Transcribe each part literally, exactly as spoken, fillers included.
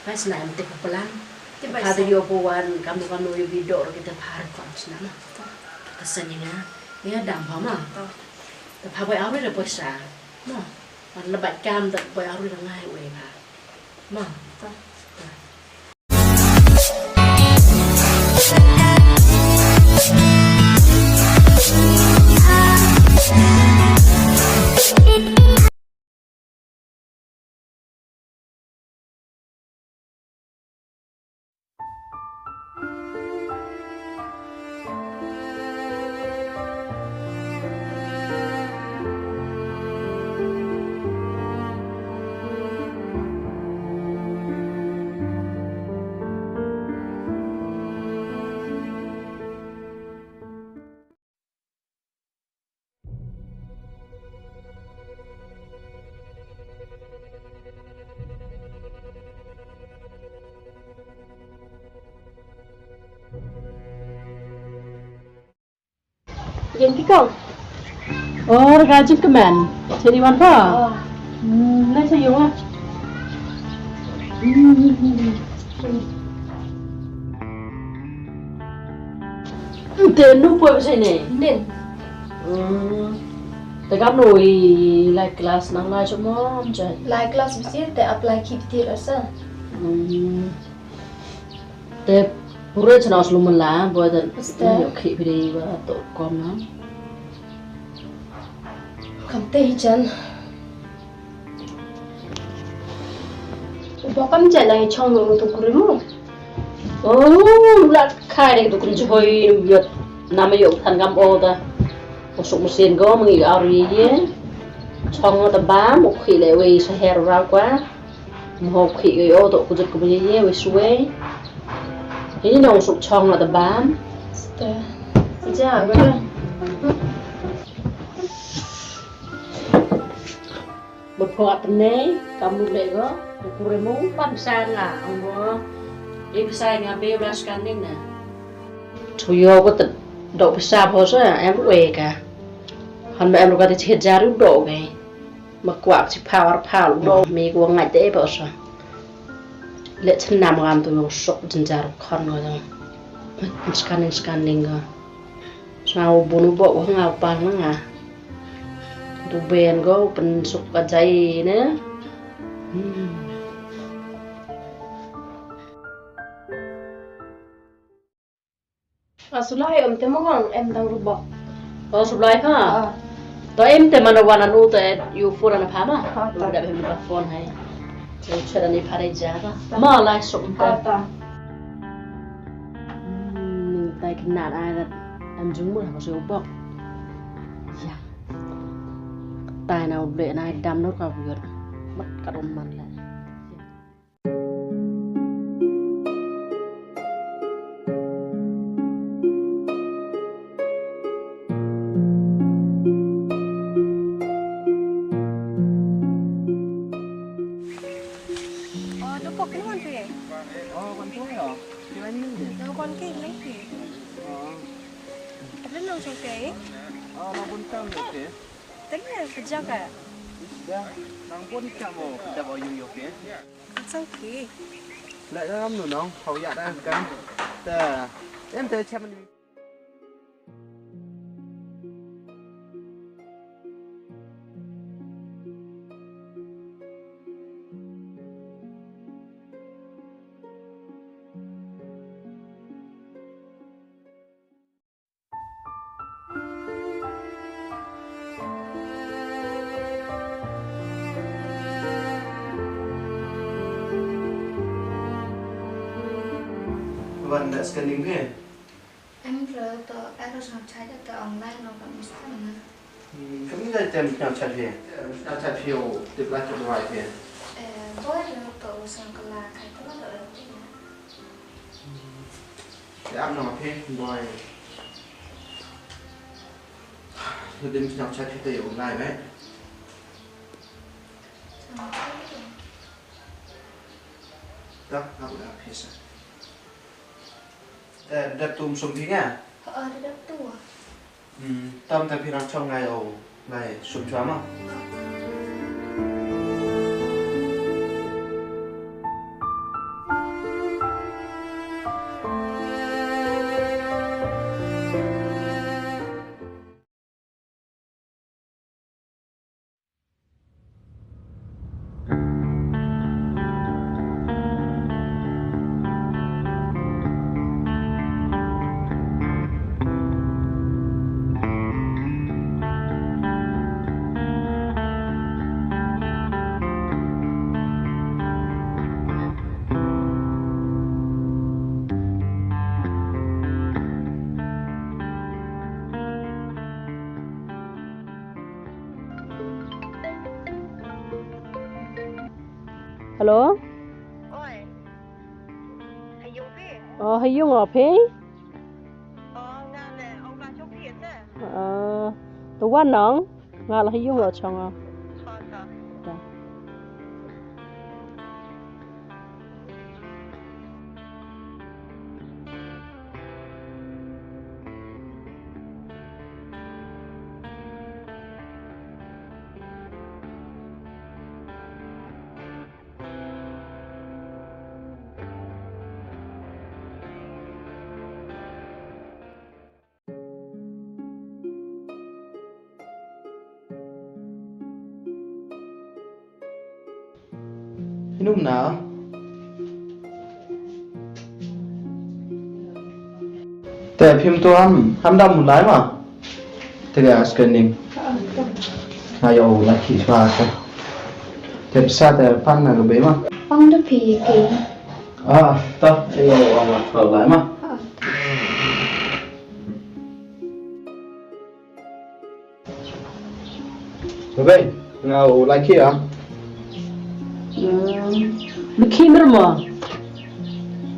Pha sna em te ka plan. Te bai Pha te sa. Yo po wan kam kam no yo bi do ro kita pha ro kam sna ma. Ta. Ta sa ni nga. Ni nga dam pha ma. Ta. Ta pha bai awri re poisa. Ma. Wan lebat kam ta bai awri re ngai we pha. Ma. Ta. Ta. Yen ki kong. Or ka jingkmen. Cheri wan pa. Oh. Hmm, na sa yung ah. Hmm. Te nu poi bsei ne? Nin. Hmm. Te kam nu i lai class nang lai sumon jai. Lai class bsei te apply ki btir asa. Hmm. Te pura chana sulu mala boy dan. Asta. Yo ki bri ba to kom na. Kam te hi chan. U bok kam jai la i chong no to kuri mu. Oh, la khai de to kuri jhoi yot. Nama yo than kam o da. Usuk mesin go mengi aru ye. Chong ta bam u khi le wei sa her ra kwa. Mo khi yo to ku jot ku ye wei suwe. Ini no usuk chong ta bam. Ste. Ja go da. Bad pho at ne kam lu le go. Ku re mo pan sa nga ngo. E sa nga be bla scanning na. Thu yo ko te do pisa pho sa em we ka. Han ba em lu ka te chit jaru do ke. Ma kwak chi power power do me ko ngai te pho sa. Le chen nam ngam tu yo sok jin jaru khon go jong. Scanning scanning go. Sa u bun u bok u nga u pang na nga. Tu ben ko pen suk ka jai ne. Hmm. A sulai em te mo kong em dang rubok. O sulai pha. Ah. To em te mano wan anu te yu phone ana pha ma. Ah, ta. Yu da hem ka phone hai. Yu chera ni pha re ja ta. Ta. Ma lai suk ta. Ah, ta. Hmm, tai kena ai da. Em jung mo ko se ubok. Ya. Tai na uble na dam no ka bior. Mat ka dum man la. Oh, da pok ni wan phi? Oh, wan phi ya. Ki wan ni. Da wan ki ni phi. Oh. Ada nang chok phi? Oh, nang bun tam ni phi. Tadi ya kerja ka? Da nang bun tam mo, da ba yu yu phi. It's okay. Leh dang am nu nong, hau ïa dang kan. Te, em te chem. Wan da scanning phi? Em re to, em re sngap chait to online no ka mesti na. Hmm, kam ni da tem sngap chait phi? Sngap chait phi u tip la chait wai phi. Eh, boy re to u sngap kala kai to la to. Te ap noh phi, boy. Te dim sngap chat phi te u lai bha. Ta, ap da phi sa. Te dep tum sum phi nga? Ha, dep tu. Hmm, tam ta phi nang chong ngai o, ngai sum chwa ma. Hello? Oi. Ha ïung phi? Oh, ha ïung oh phi? Oh, nga leh ong ba jong phi te. Ah, to wan nong, nga la ha ïung la chong oh. Oh, to. To. Phi num na? Te phim tu ham, ham dam lai ma? Te ga scanning. Nga ïoh u lai khih shuwa te. Te pisa te pan na ka bei ma? Pang da phi ki. Ah, ta, ïoh u lai ma? Ah. Ba bei, nga u lai khih ah. Hmm. Ba khih mer mo.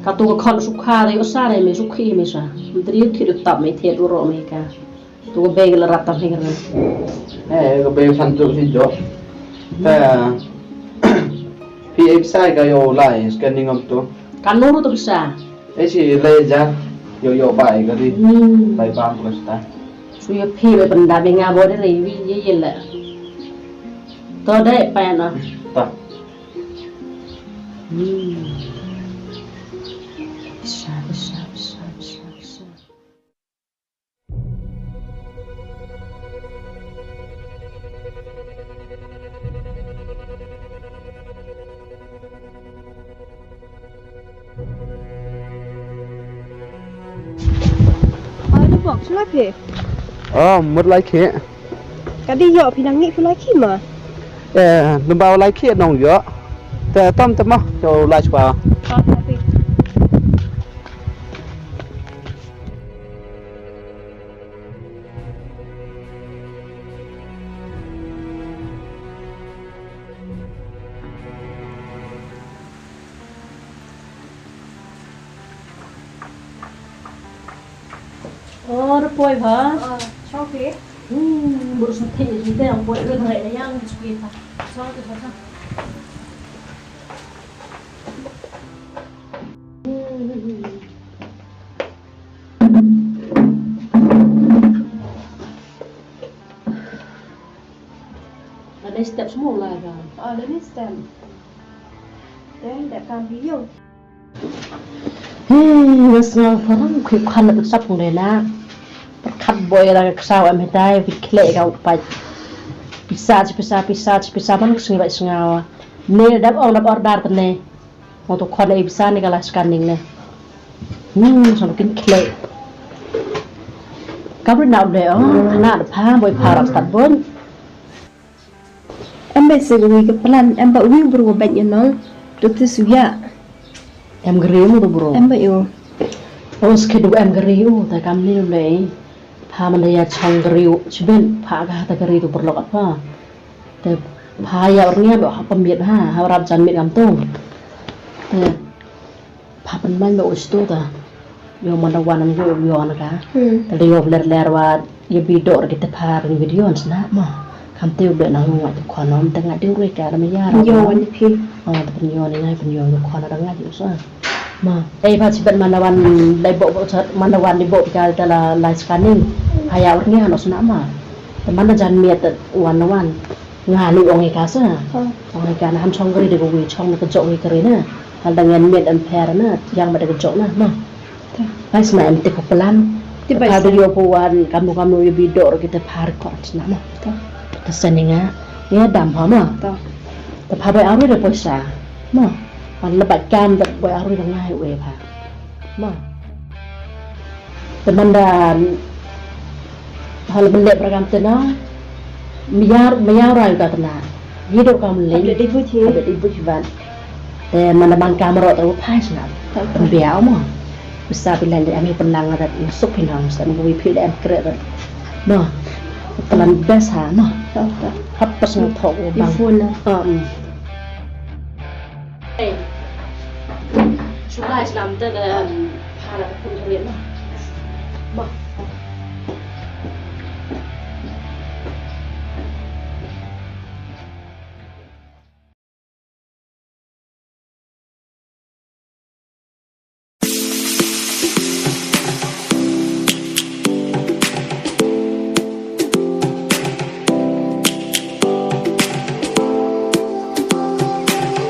Katu ka khon sukha dei u sa dei me sukhi me sa. Mtri u khih u tap me thied u ro me ka. Tu ka bei ka la rap tam hi ka na. Eh, ka bei san tu si jo. Ta, phi ei pisa ka ïoh u lai, scanning om tu. Ka nuru tu pisa. Ei si lai ja, ïoh ïoh bai ka ri. Hmm. Bai bam ka sta. Su ïoh phi bai pynda bai nga bo de rei wi ye ye la. To de pa na. Ta. Hmm. Pisa, pisa, pisa, pisa, pisa. Ah, da bok, shu lai phi? Oh, mut lai khih. Ka dei ïoh phi nang ngi phi lai khih ma? Eh, lem ba lai khih nong ïoh. Te tom te ma, ïoh lai chwa. Ah, phi. Oh, da poi bha. Ah, chong phi. Hmm, bur sum thi ji te ang poi ru ngai na yang sui ta. Chong tu chong. Lane step semua lah kan. Oh, lane step. Then that can be you. Hey, wes nga parang kui khan na sap ngai na. Perkat boy ra ka sa wa metai bi kle ka upai. Pisa, pisa, pisa, pisa ban sngi ba sngawa. Ne dap ong dap order tene. Mo to khon ei pisa ni ka la scanning ne. Hmm, so kin kle. Ka bri na ble oh, na da pha boy pha rap stat boy. Em ba se wi ka plan, em ba wi bru ba nya nol. To te suya. Em gri mo to bru. Em ba yo. Oh, ske du em gri oh, ta kam ni ble. Pha man da ïa chong ka riu chibin pha ka ta ka riu tu perlok apa. Te pha ïa ur ngiam ha pynmiet ha ha rap jan miet ngam tu. Te pha pynman ba u stu ta. Ïoh man da wan am ïoh ïoh na ka. Hmm. Te da ïoh ler ler wa ïa bi dor ki te pha ring video sna ma. Kam te u be nang ngat tu khon om te ngat ding rui ka da ma ïa. Ïoh wan phi. Oh, te pynïoh ni ngai pynïoh tu khon da ngat ïoh sa. Ma, ei ba chibet man da wan dai bo bo chat man da wan di bo pika ta la lai scanning. Aya ur ngi hano sna ma. Te man da jan miet wan wan. Nga ni ong ika sa. Ong ika na ham chong kari de ko wi chong na ka jok wi kari na. Hal da ngen miet em pher na yang ba da ka jok na ma. Bai sna em te ko plan. Te bai ka sna. Video ko wan kamu kamu yu bi dor kita par ko sna ma. Ta sani nga. Nga dam ha ma. Ta. Te pha bai arui da poisa. Ma. Pan lebat kam da bai arui da ngai we pha. Ma. Te man da hal ban leh program te na. Miar miar rai ka te na. Video kam leh. Update ibu chi. Update ibu chi ban. Te man da man kam ro te u phai sna. Pynbiaw ma. Bisa bilan de ami pynlang da suk pinang sa ngi wi phi da em kre da. Ma. Plan best ha ma. Hap pas ngam thok u bang. Iphone na. Um. Hey. Shuwa slam te da phara pun kare ma. Ma.